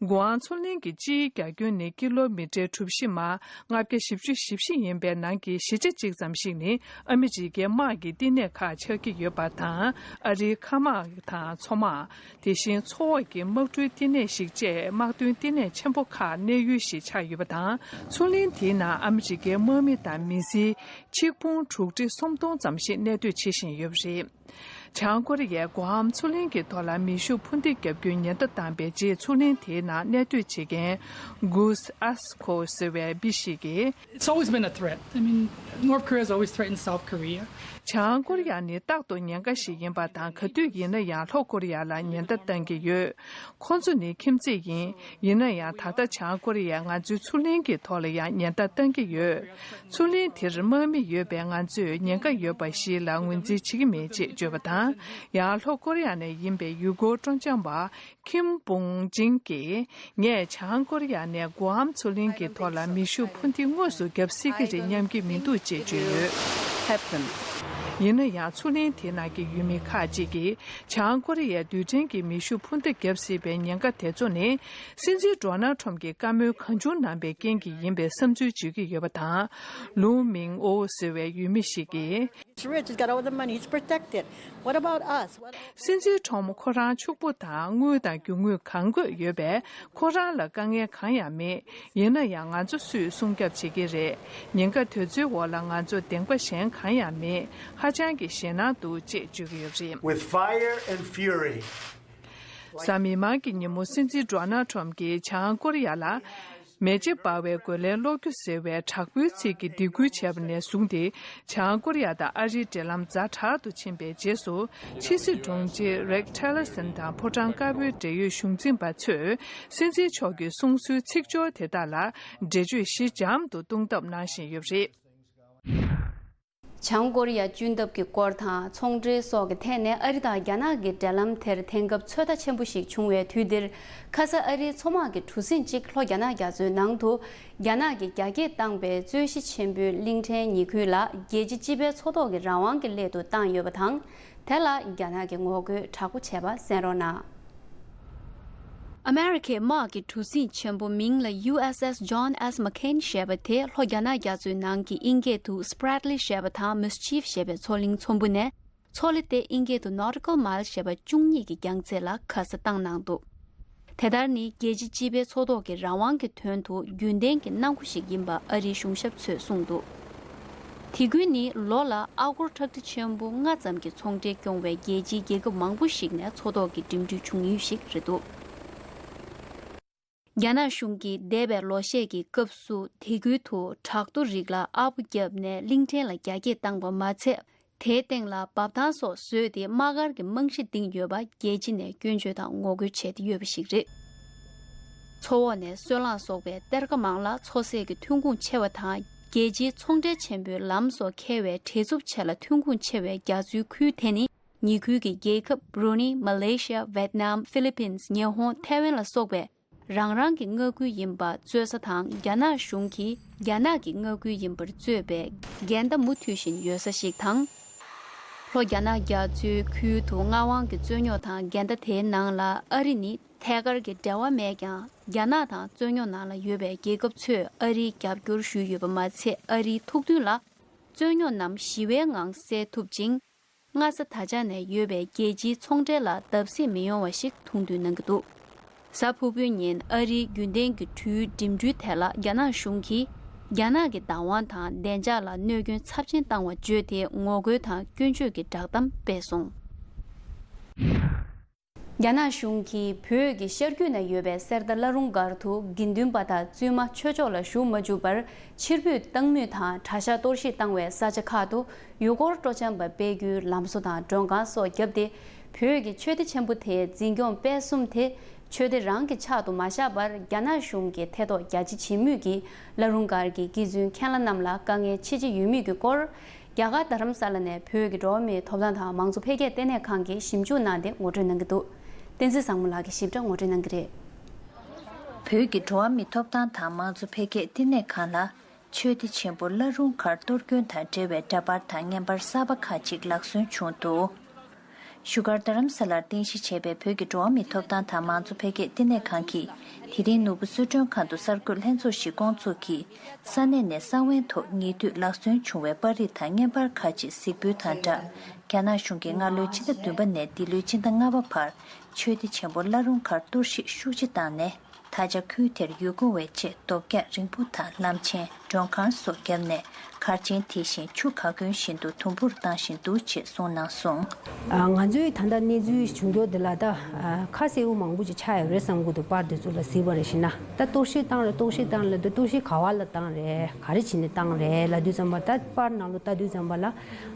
གུ་ཨམ་མཚོ་གླིང་གི་སྤྱིའི་རྒྱ་ཁྱོན་ནི་ཀི་ལོ་མི་ཊར་གྲུ་བཞི་མ་ལྔ་བརྒྱ་བཞི་བཅུ་ཞེ་བཞི་ཡིན་པའི་ནང་གི་བཞི་ཆ་གཅིག་ཙམ་ཞིག་ནི་ཨ་མི་རི་ཀའི་དམག་གི་བསྟི་གནས་ཁག་ཆགས་ཀྱི་ཡོད་པ་དང་། ཨ་རིའི་མཁའ་དམག་དང་མཚོ་དམག་དེ་བཞིན་མཚོ་འོག་གི་དམག་གྲུའི་བསྟི་གནས་ཤིག་བཅས་དམག་དོན་བསྟི་གནས་ཆེན་པོ་ཁག་གནས་ཡུལ་ཞིག་ཆགས་ཡོད་པ་དང་། མཚོ་གླིང་དེའི་ནང་ཨ་མི་རི་ཀའི་དམག་མི་དང་མི་སེར་ཆིག་འབུམ་དྲུག་ཁྲི་སུམ་སྟོང་ཙམ་ཞིག་གནས་སྡོད་བྱེད་བཞིན་ཡོད་པ་རེད། བྱང་ཀོ་རི་ཡས་གུ་ཨམ་མཚོ་གླིང་གི་ཐོག་ལ་མེ་ཤུགས་འཕུར་མདེལ་བརྒྱབ་རྒྱུའི་ཉེན་བརྡ་བཏང་བའི་རྗེས། མཚོ་གླིང་དེའི་ནང་གནས་སྡོད་བྱེད་མཁན་གུས་ཨས་ཁོ་ཟེར་བའི་མི་ཞིག་གིས། It's always been a threat. I mean, North Korea has always threatened South Korea. བྱང་ཀོ་རི་ཡ་ནི་རྟག་ཏུ་ཉེན་ཁ་ཞིག་ཡིན་པ་དང་། ག་དུས་ཡིན་ན་ཡང་ལྷོ་ཀོ་རི་ཡ་ལ་ཉེན་བརྡ་བཏང་གི་ཡོད། ཁོ་ཚོ་ནི་ཁྱིམ་མཚེས་ཡིན། ཡིན་ན་ཡང་ད་ལྟ་བྱང་ཀོ་རི་ཡས་ང་ཚོའི་མཚོ་གླིང་གི་ཐོག་ལ་ཡང་ཉེན་བརྡ་བཏང་གི་ཡོད། མཚོ་གླིང་དེར་དམག་མི་ཡོད་པས། ང་ཚོས་ཉེན་ཁ་ཡོད་པ་ཞིག་ལ་ངོས་འཛིན་བྱེད་ཀྱི་མེད་ཅེས་བརྗོད་པ་དང་། ཡང་ལྷོ་ཀོ་རི་ཡ་ནས་ཡིན་པའི་ཡུལ་སྐོར་སྤྲོ་འཆམ་པ་ཁིམ་པུང་ཅིང་གིས། ངས་བྱང་ཀོ་རི་ཡ་ནས་གུ་ཨམ་མཚོ་གླིང་གི་ཐོག་ལ་མེ་ཤུགས་འཕུར་མདེལ་དངོས་སུ་བརྒྱབ་སྲིད་ཀྱི་རེད་སྙམ་གྱི་མི་འདུག་ཅེས་བརྗོད་ཡོད། Happen. ཡིན་ན་ཡང་མཚོ་གླིང་དེ་ནང་གི་ཡུལ་མི་ཁག་ཅིག་གིས། བྱང་ཀོ་རི་ཡས་རྡུལ་ཕྲན་གྱི་མེ་ཤུགས་འཕུར་མདའ་བརྒྱབ་སྲིད་པའི་ཉེན་ཁ་དེ་ཚོ་ནི། སྲིད་འཛིན་ཌོ་ནལ་ཁྲོམ་གྱི་བཀའ་མོལ་གང་བྱུང་གནང་པའི་རྐྱེན་གྱིས་ཡིན་པའི་བསམ་ཚུལ་བརྗོད་ཀྱི་ཡོད་པ་དང་། ལུང་མིང་ཨོ་ཟེར་བའི་ཡུལ་མི་ཞིག་གིས། He's rich, he's got all the money, he's protected. What about us? What about སྲིད་འཛིན་ཁྲོམ་ཁོ་རང་ཕྱུག་པོ་དང་དངུལ་དང་རྒྱུ་དངོས་གང་དགོས་ཡོད་པས། ཁོ་རང་ལ་དཀའ་ངལ་གང་ཡང་མེད། ཡིན་ན་ཡང་ང་ཚོ་སུས་སྲུང་སྐྱོབ་བྱེད་ཀྱི་རེད། ཉེན་ཁ་དེ་ཚོའི་འོག་ལ་ང་ཚོ་གདེང་པ་གཞན་གང་ཡང་མེད། ཧ་ཅང་གི་ཞེད་སྣང་འདུག་ཅེས་བརྗོད་ཀྱི་ཡོད་པ་རེད། With fire and fury. གཟའ་མིག་དམར་གྱི་ཉིན་མོ་སྲིད་འཛིན་ཌོ་ནལ་ཁྲོམ་གྱིས་བྱང་ཀོ་རི་ཡ་ལ། མེ་ལྕེ་འབར་བའི་རྒོལ་ལན་སློག་རྒྱུ་ཟེར་བའི་དྲག་པོའི་ཚིག་གི་སྡིགས་སྐུལ་བྱས་པ་ནས་བཟུང་སྟེ། བྱང་ཀོ་རི་ཡ་དང་ཨ་རིའི་འབྲེལ་ལམ་ཛ་དྲག་ཏུ་ཕྱིན་པའི་རྗེས་སུ། ཕྱི་སྲིད་དྲུང་ཆེ་རེག་ཊི་ལར་སན་དང་ཕོ་བྲང་དཀར་པོའི་འབྲེལ་ཡོད་གཞུང་འཛིན་པ་ཚོས། སྲིད་འཛིན་མཆོག་གི་གསུང་སྲོལ་ཚིག་སྦྱོར་དེ་དག་ལ་འགྲེལ་བརྗོད་ཞི་འཇམ་དུ་གཏོང་ཐབས་གནང་བཞིན་ཡོད་པ་རེད། བྱང་ཀོ་རི་ཡ་གཅུན་ཐབས་ཀྱི་སྐོར་དང་ཚོང་འབྲེལ་སོགས་ཀྱི་ཐད་ནས་ཨ་རི་དང་རྒྱ་ནག་གི་འབྲེལ་ལམ་དེར་དེང་སྐབས་ཚོད་ལྟ་ཆེན་པོ་ཞིག་བྱུང་བའི་དུས་འདིར། ཁ་ས་ཨ་རིའི་མཚོ་དམག་གི་གྲུ་གཟིངས་གཅིག་ལྷོ་རྒྱ་ནག་རྒྱ་མཚོའི་ནང་དུ། རྒྱ་ནག་གིས་རྒྱ་སྐྱེད་བཏང་པའི་རྩོད་གཞི་ཆེན་པོའི་གླིང་ཕྲན་ཉེ་ཁུལ་ལ། རྒྱལ་སྤྱི་སྤྱི་པའི་མཚོ་ཐོག་གི་རང་དབང་གི་སླད་དུ་བཏང་ཡོད་པ་དང་། དེ་ལ་རྒྱ་ནག་གིས་ངོ་རྒོལ་དྲག་པོ་བྱས་པ་གསན་རོགས་གནང་། ཨ་མེ་རི་ཁའི་དམག་གི་གྲུ་གཟིངས་ཆེན་པོ་མིང་ལ་ཡུ་ཨེས་ཨེས་ཇོན་ཨེས་མེག་ཁེན་ཞེས་པ་དེ་ལྷོ་རྒྱ་ནག་རྒྱ་མཚོའི་ནང་གི་ཨིན་སྐད་དུ་སི་པྲེད་ལི་ཞེས་པ་དང་མིས་ཆིབ་ཞེས་པའི་མཚོ་གླིང་ཚོམ་བུ་ནས། མཚོ་ལེ་སྟེ་ཨིན་སྐད་དུ་ནོ་ཊི་ཀལ་མཱལ་ཞེས་པ་བཅུ་གཉིས་ཀྱི་རྒྱང་ཚད་ལ་ཁ་གསལ་བཏང་གནང་འདུག་དེ་ལྟར་ནི་རྒྱལ་སྤྱི་སྤྱི་པའི་མཚོ་ཐོག་གི་རང་དབང་གི་དོན་དུ་རྒྱུན་ལྡན་གྱི་གནང་སྒོ་ཞིག་ཡིན་པ་ཨ་རིའི་གཞུང་ཞབས་ཚོས་གསུངས་འདུག་དེ་ཁུལ་ནི་ལོ་ལ་ཨ་སྒོར་ཁྲག་ཁྲིག་ཆེན་པོ་ལྔ་ཙམ་གྱི་ཚོང་འབྲེལ་སྐྱོང་བའི་རྒྱལ་སྤྱིའི་རྒྱལ་ཁབ་མང་པོ་ཞིག་ནས་མཚོ་ཐོག་གི་འགྲིམ་འགྲུལ་བྱུང་ཡུལ་ཞིག་རེད་འདུག་རྒྱ་ནག་གཞུང་གིས་འདས་པའི་ལོ་ཤས་ཀྱི་སྐབས་སུ་དེ་ཁུལ་དུ་བྲག་རྡོ་རིགས་ལ་ཨར་པོ་བརྒྱབ་ནས་གླིང་ཕྲན་ལ་རྒྱ་སྐྱེད་བཏང་པ་མ་ཚད། དེའི་སྟེང་ལ་འབབ་ཐང་སོགས་བཟོས་ཏེ་དམག་སྒར་གྱི་རྨང་གཞི་བཏིང་ཡོད་པ་རྒྱལ་སྤྱི་ནས་སྐྱོན་བརྗོད་དང་ངོ་རྒོལ་བྱས་ཏེ་ཡོད་པ་ཞིག་རེད། མཚོ་འོག་ནས་སོལ་རླངས་གསོག་པའི་གཏེར་ཁ་མང་ལ་མཚོ་ཟས་ཀྱི་ཐོན་ཁུངས་ཆེ་བ་དང་རྒྱལ་སྤྱིའི་ཚོང་འབྲེལ་ཆེན་པོའི་ལམ་སོགས་འཁེལ་བའི་བྲེལ་འཚུབ་ཆེ་ལ་ཐོན་ཁུངས་ཆེ་བའི་རྒྱ་མཚོའི་ཁུལ་དེ་ནི་ཉེ་ཁུལ་གྱི་རྒྱལ་ཁབ་བྷུ་རུ་ནི། མ་ལེ་ཤི་ཡ། ཝེད་ནམ། ཧྥི་ལི་པིན། ཉི་ཧོང་། ཐའེ་ཝན་ལ་སོགས་པའི་རང་རང་གི་མངའ་ཁུལ་ཡིན་པ་རྩོད་ས་དང་རྒྱ་ནག་གཞུང་གིས་རྒྱ་ནག་གི་མངའ་ཁུལ་ཡིན་པར་རྩོད་པའི་འགལ་ཟླ་མུ་མཐུད་བཞིན་ཡོད་ས་ཞིག་དང་། ལྷོ་རྒྱ་ནག་རྒྱ་མཚོའི་ཁུལ་དུ་མངའ་དབང་གི་རྩོད་རྙོག་དང་འགལ་ཟླ་དེའི་ནང་ལ་ཨ་རི་ནི་ཐད་ཀར་གྱི་འབྲེལ་བ་མེད་ཀྱང་རྒྱ་ནག་དང་རྩོད་རྙོག་ནང་ལ་ཡོད་པའི་རྒྱལ་ཁབ་ཚོས་ཨ་རིའི་རྒྱབ་སྐྱོར་ཞུས་ཡོད་པ་མ་ཚད་ཨ་རིའི་ཐུགས་མཐུན་ལ་རྩོད་རྙོག་རྣམས་ཞི་བའི་ངང་སེལ་ཐུབ་ཅིང་། སྔ་ས་ད་ཆ་ནས་ཡོད་པའི་རྒྱལ་སྤྱིའི་ཚོང་འབྲེལ་ལ་བརྡབ་གསིག་མི་ཡོང་བ་ཞིག་མཐོང་འདོད་གནང་གི་འདུག་གཟའ་ཕུར་བུའི་ཉིན་ཨ་རིའི་རྒྱུན་ལྡན་གྱི་གྲུའི་འགྲིམ་འགྲུལ་ཐད་ལ་རྒྱ་ནག་གཞུང་གིས་རྒྱ་ནག་གི་བདག་དབང་དང་བདེ་འཇགས་ལ་གནོད་སྐྱོན་ཚབས་ཆེན་བཏང་བ་བརྗོད་དེ་ངོ་རྒོལ་དང་སྐྱོན་བརྗོད་ཀྱི་བསྒྲགས་གཏམ་སྤེལ་སོང་། རྒྱ་ནག་གཞུང་གིས་བོད་ཀྱི་ཤར་རྒྱུད་ན་ཡོད་པའི་གསེར་རྟ་བླ་རུང་སྒར་དུ་དགེ་འདུན་པ་དང་བཙུན་མ་ཆོས་ཕྱོགས་ལ་ཞུགས་མ་བཅུག་པར་ཕྱིར་འབུད་བཏང་མུས་དང་གྲྭ་ཤག་གཏོར་བཤིག་བཏང་བའི་ས་ཆ་ཁག་ཏུ་ཡུལ་སྐོར་སྤྲོ་འཆམ་པ་སྤེལ་རྒྱུའི་ལམ་བཟོ་དང་མགྲོན་ཁང་སོགས་བརྒྱབ་སྟེ། བོད་ཀྱི་ཆོས་སྡེ་ཆེན་པོ་དེའི་འཛིན་སྐྱོང་སྤེལ་གསུམ་དེ་ཆོས་སྡེ་རང་གི་ཕྱག་ཏུ་མ་བཞག་པར་རྒྱ་ནག་གཞུང་གིས་ཐེ་གཏོགས་རྒྱ་ཆེ་བྱེད་མུས་ཀྱིས་བླ་རུང་སྒར་གྱི་དགེ་བཙུན་མཁན་བླ་རྣམས་ལ་དཀའ་ངལ་ཆེ་ཆེ་ཡོད་མུས་ཀྱི་སྐོར། རྒྱ་གར་རྡ་རམ་ས་ལ་ནས་བོད་ཀྱི་འགྲོ་བ་མིའི་ཐོབ་ཐང་དང་མང་གཙོ་འཕེལ་རྒྱས་ལྟེ་གནས་ཁང་གིས་ཞིབ་འཇུག་གནང་སྟེ་ངོ་སྤྲོད་གནང་གི་འདུག་བསྟན་འཛིན་བཟང་མོ་ལགས་ཀྱིས་ཞིབ་ཕྲ་ངོ་སྤྲོད་གནང་གི་རེད། བོད་ཀྱི་འགྲོ་བ་མིའི་ཐོབ་ཐང་དང་མང་གཙོ་འཕེལ་རྒྱས་ལྟེ་གནས་ཁང་ལ། ཆོས་སྡེ་ཆེན་པོ་བླ་རུང་མཁར་གཏོར་སྐྱོན་དང་འབྲེལ་བའི་འདྲ་པར་དང་བརྙན་པར་གསར་པ་ཁག་ཅིག་ལག་སོན་བྱུང་འདུག་བཞུགས་སྒར་རྡ་རམ་ས་ལར་རྟེན་གཞི་བྱས་པའི་བོད་ཀྱི་འགྲོ་བ་མིའི་ཐོབ་ཐང་དང་མང་གཙོ་འཕེལ་རྒྱས་ལྟེ་གནས་ཁང་གིས། དེ་རིང་ནོར་བུ་གསོལ་མགྲོན་ཁང་དུ་གསར་འགོད་ལྷན་ཚོགས་ཤིག་བསྐོང་ཚོགས་ཀྱིས། ས་གནས་ནས་གསང་བའི་ཐོག་ཉེ་དུས་ལག་སོན་བྱུང་བའི་པར་རིས་དང་བརྙན་པར་ཁག་ཅིག་གཟིགས་འབུལ་དང་སྦྲགས། རྒྱ་ནག་གཞུང་གིས་སྔ་ལོའི་ཕྱི་ཟླ་བདུན་པ་ནས་འདི་ལོའི་ཕྱི་ཟླ་ལྔ་པ་བར། ཆོས་སྡེ་ཆེན་པོ་བླ་རུང་མཁར་གཏོར་བཤིག་ཤུགས་ཆེ་བཏང་ནས། ད་ཆ་ཁུལ་དེར་ཡུལ་སྐོར་བའི་ཆེད་རྡོ་བཀྱག་རིང་པོ་དང་ལམ་ཆེན། མགྲོན་ཁང་སོགས་བརྒྱབ་ནས། མཁར་ཆེན་དེ་བཞིན་ཆུ་ག་གོན་བཞིན་དུ་དུམ་བུར་བཏང་བཞིན་འདུག་ཅེས་གསུངས་གནང་སོང་། ང་ཚོའི་ད་ལྟ་གནས་ཚུལ་བྱུང་རྒྱུ་འདི་ལ་ད་ཁ་གསལ་པོ་མང་པོ་ཅིག་ཆགས་ཡོད་རེད་བསམ་གྱི་འདུག་པར་འདི་ཚོ་ལ་གཟིགས་པ་རེ་ཞིག་ན་ད་གཏོར་བཤིག་བཏང་རེད། གཏོར་བཤིག་བཏང་ལབ་དུས་གཏོར་བཤིག་ག་བ་ལ་བཏང་རེད། ག་རེ་བྱས་ནས་བཏང་རེད་ལབ་དུས་ཙམ་པ། ད་པར་ནང་ལོགས་ལྟ་དུས་ཙམ་པ་ལ།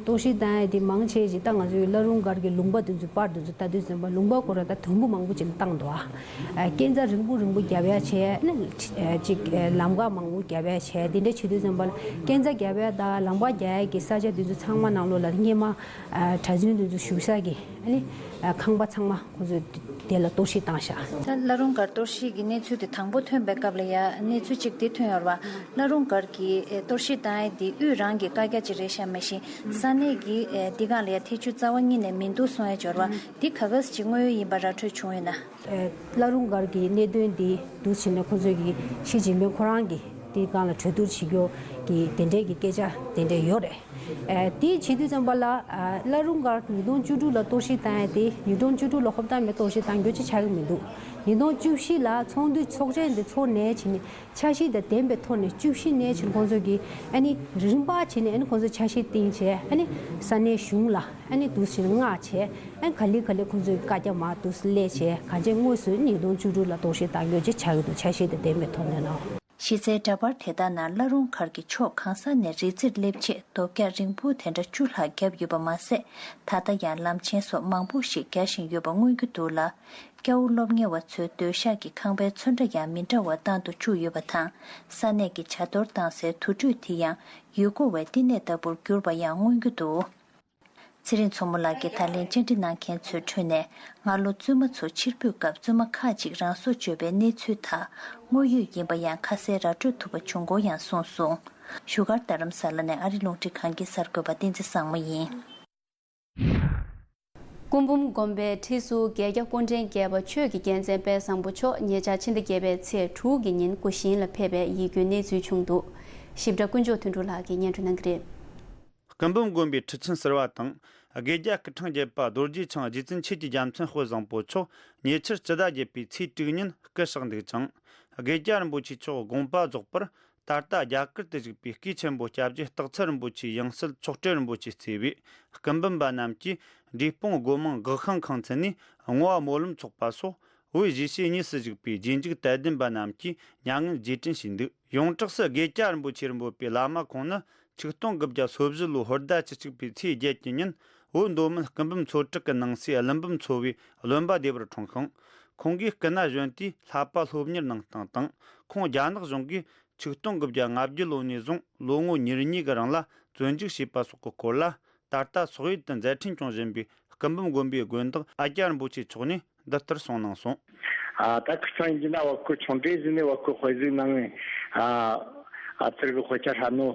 གཏོར་བཤིག་བཏང་ཡ་དེ་མང་ཆེ་ཞིག་ད་ང་ཚོའི་བླ་རུང་སྒར་གྱི་ལུང་པ་དེ་ཚོའི་པར་དེ་ཚོ་ལྟ་དུས་ཙམ་པ་ལུང་པ་ཁོ་ར་ད་དུམ་བུ་མང་པོ་ཅིག་ལ་བཏང་འདུག་ཨ། སྐས་འཛེག་རིང་པོ་རིང་པོ་རྒྱབ་ཡ་བྱས་ནས་ཅིག་ལམ་ཁ་མང་པོ་རྒྱབ་ཡ་བྱས། དེ་འདྲ་བྱེད་དུས་ཙམ་པ་ལ་སྐས་འཛེག་རྒྱབ་ཡ་དང་ལམ་ཁ་རྒྱག་ཡ་གི་ས་ཆ་དེ་ཚོ་ཚང་མ་ནང་ལོགས་ལ་སྔས་མ་གྲྭ་བཙུན་དེ་ཚོ་བཞུགས་ས་གི་ཨ་ནི་ཁང་པ་ཚང་མ། ཁོ་ཚོས་དེ་ལ་གཏོར་བཤིག་བཏང་ཤག་ད་བླ་རུང་སྒར་གཏོར་བཤིག་གི་གནས་ཚུལ་དེ་དང་པོ་ཐོན་པའི་སྐབས་ལ་ཡ་གནས་ཚུལ་གཅིག་དེ་ཐོན་ཡོད་རེད་བ། བླ་རུང་སྒར་གྱི་ཨེ་གཏོར་བཤིག་བཏང་ཡས་དེ་དབུས་རང་གི་བཀའ་རྒྱ་ཅིག་རེད་ཤག་མ་གཞི་ས་གནས་ཀྱི་ཨེ་འདི་སྒང་ལ་ཡ་ཐེ་བྱུས་རྩ་བ་ཉིད་ནས་མི་འདུག་གསུང་ཡས་ཅིག་ཡོད་རེད་བ། འདི་ག་ག་ཟེ་ཅིག་དངོས་ཡོད་ཡིན་པ་ར་འཕྲོད་བྱུང་ཡོད་ན། ཨེ་བླ་རུང་སྒར་གྱི་གནད་དོན་འདི་འདུག་བྱས་ནས་ཁོ་ཚོས་ཀྱི་ཞི་ཅིན་ཕིང་ཁོ་རང་གི་དེའི་སྒང་ལ་གྲོས་བསྡུར་བྱེད་རྒྱུ་གི་དེ་འདྲའི་གི་སྐད་ཆ་དེ་འདྲ་ཡོད་རེད། ཨ་དེ་བྱེད་དུས་ཙམ་པ་ལ་ཨ་བླ་རུང་སྒར་ཉིས་སྟོང་བཅུ་དྲུག་ལ་གཏོར་བཤིག་བཏང་ཡ་དེ། ཉིས་སྟོང་བཅུ་དྲུག་ལ་ཧོབ་ཏ་མེ་གཏོར་བཤིག་བཏང་རྒྱུ་ཅིག་ཆགས་ཀྱི་མི་འདུག་ཉིས་སྟོང་བཅུ་བཞི་ལ་ཚོགས་འདུ་ཚོགས་ཆེན་དེ་ཚོགས་ནས་བྱས་ནས་འཆར་གཞི་དང་ལྡན་པའི་ཐོག་ནས། བཅུ་བཞི་ནས་བྱས་ནས་ཁོང་ཚོ་གིས་ཨ་ནི་རིམ་པ་བྱས་ནས་ཨ་ནི་ཁོང་ཚོ་འཆར་གཞི་བཏིང་བྱས། ཨ་ནི་ས་གནས་གཞུང་ལ་ཨ་ནི་འདུག་སེ་མངགས་བྱས། ཨ་ནི་ག་ལེ་ག་ལེ་ཁོང་ཚོའི་བཀའ་རྒྱ་མར་འདུག་སེ་སླེབས་བྱས། གང་ཅི་དངོས་སུ་ཉིས་སྟོང་བཅུ་དྲུག་ལ་གཏོར་བཤིག་བཏང་རྒྱུ་ཅིག་ཆགས་ཀྱི་འདུག་འཆར་གཞི་དང་ལྡན་པའི་ཐོག་ནས་ནོ། གཞི་རྩའི་འདྲ་པར་དེ་དག་ནང་བླ་རུང་མཁར་གྱི་ཕྱོགས་གང་ས་ནས་རི་རྩེར་སླེབས་ཆེད་རྡོ་བཀྱག་རིང་པོ་དེ་འདྲ་བཅུ་ལྷག་བརྒྱབ་ཡོད་པ་མ་ཟད། ད་ལྟ་ཡང་ལམ་ཆེན་སོགས་མང་པོ་ཞིག་རྒྱག་བཞིན་ཡོད་པ་མངོན་གྱི་འདུག་ལ། སྐྱ་བོ་སློབ་གཉེར་བ་ཚོའི་སྡོད་ཤག་གི་ཁང་པའི་ཚོན་ཁྲ་ཡང་མི་འདྲ་བ་བཏང་དུ་བཅུག་ཡོད་པ་དང་། ས་གནས་ཀྱི་བྱ་གཏོར་བཏང་སའི་དུར་ཁྲོད་དེ་ཡང་ཡུལ་སྐོར་བའི་བསྟི་གནས་ལྟ་བུར་གྱུར་པ་ཡང་མངོན་གྱི་འདུག་ཚེ་རིང་མཚོ་མོ་ལགས་ཀྱིས་ད་ལན་བཅར་འདྲི་གནང་མཁན་ཚོའི་ཁྲོད་ནས། སྔ་ལོ་བཙུན་མ་ཚོ་ཕྱིར་འབུད་སྐབས་བཙུན་མ་ཁག་ཅིག་རང་སྲོག་གཅོད་པའི་གནས་ཚུལ་དག་དངོས་ཡོད་ཡིན་པ་ཡང་ཁ་གསལ་ར་སྤྲོད་ཐུབ་པ་བྱུང་སྐོར་ཡང་གསུངས་སོང་། བཞུགས་སྒར་རྡ་རམ་ས་ལ་ནས་ཨ་རི་རླུང་འཕྲིན་ཁང་གི་གསར་འགོད་པ་བསྟན་འཛིན་བཟང་མོ་ཡིན། སྐུ་འབུམ་དགོན་པའི་ཁྲི་ཟུར་དགེ་རྒྱ་སྐུ་ཕྲེང་བརྒྱད་པ་ཆོས་ཀྱི་རྒྱལ་མཚན་དཔལ་བཟང་པོ་མཆོག་ཉེ་ཆར་ཕྱི་ཟླ་བརྒྱད་པའི་ཚེས་དྲུག་གི་ཉིན་སྐུ་གཞན་ལ་ཕེབས་པའི་ཡིད་སྐྱོའི་གནས་ཚུལ་བྱུང་འདུག་ཞིབ་ཕྲ་དཀོན་མཆོག་དོན་གྲུབ་ལགས་ཀྱིས་སྙན་སྒྲོན་གནང་གི་རེད། སྐུ་འབུམ་དགོན་པའི་ཁྲི་ཆེན་ཟུར་པ་དང་། དགེ་རྒྱ་སྐུ་ཕྲེང་བརྒྱད་པ་རྡོ་རྗེ་འཆང་རྗེ་བཙུན་ཆོས་ཀྱི་རྒྱལ་མཚན་དཔལ་བཟང་པོ་མཆོག་ཉེ་ཆར་སྤྱི་ཟླ་བརྒྱད་པའི་ཚེས་དྲུག་ཉིན་སྐུ་གཤེགས་འདུག་ཅིང་། དགེ་རྒྱ་རིན་པོ་ཆེ་མཆོག་དགོངས་པ་རྫོགས་པར། ད་ལྟ་རྒྱ་གར་དུ་བཞུགས་པའི་སྐུའི་ཆེན་པོ་སྐྱབས་རྗེ་སྟག་ཚང་རིན་པོ་ཆེའི་ཡང་སྲིད་མཆོག་སྤྲུལ་རིན་པོ་ཆེས་གཙོས་པའི་སྐུ་འབུམ་པ་རྣམས་ཀྱིས་འབྲས་སྤུངས་སྒོ་མང་སྒེའུ་ཁུང་ཁང་ཚན་ནས་བསྔོ་བ་སྨོན་ལམ་ཚོགས་པ་སོགས། བོད་གཞིས་བྱེས་གཉིས་སུ་བཞུགས་པའི་རྗེས་འཇུག་དད་ལྡན་པ་རྣམས་ཀྱིས་མྱ་ངན་རྗེས་དྲན་བྱས་འདུག་ཡོངས་གྲགས་སུ་དགེ་རྒྱ་རིན་པོ་ཆེ་རུ་འབོད་པའི་བླ་མ་ཁོང་ནི་ཆིག་སྟོང་དགུ་བརྒྱ་སོ་བཞི་ལོའི་ཧོར་ཟླ་བཅུ་གཅིག་པའི་ཚེས་བརྒྱད་ཀྱི་ཉིན་བོད་མདོ་སྨད་སྐུ་འབུམ་ཚོ་དྲུག་གི་ནང་གསེས་ཀླུ་འབུམ་ཚོ་བའི་བློན་པོ་སྡེ་བར་འཁྲུངས་ཤིང་། ཁོང་གིས་སྐུ་ན་གཞོན་དུས་བསླབ་པ་སློབ་གཉེར་གནང་སྟངས་དང་། ཁོང་རྒྱ་ནག་གཞུང་གིས་ཆིག་སྟོང་དགུ་བརྒྱ་ལྔ་བཅུ་ལོ་ནས་བཟུང་ལོ་ངོ་ཉེར་གཉིས་ཀྱི་རིང་ལ་བཙོན་འཇུག་བྱས་པ་སོགས་ཀྱི་སྐོར་ལ། ད་ལྟ་སོག་ཡུལ་དུ་མཛད་འཕྲིན་སྐྱོང་བཞིན་པའི་སྐུ་འབུམ་དགོན་པའི་དགོན་བདག་ཨ་ཀྱ་རིན་པོ་ཆེ་མཆོག་ནས་འདི་ལྟར་གསུངས་གནང་སོང་། ཨ་ད་ཁི་ཚང་ཡིན་གྱི་ན་བ་ཁོ་ཆུང་གྲས་ཟིན་ནས་བ་ཁོ་དཔེ་གཟིགས་གནང་ངས། ཨ་ཨ་ཚར་གི་དཔེ་ཆ་ཧྲ་ནོ་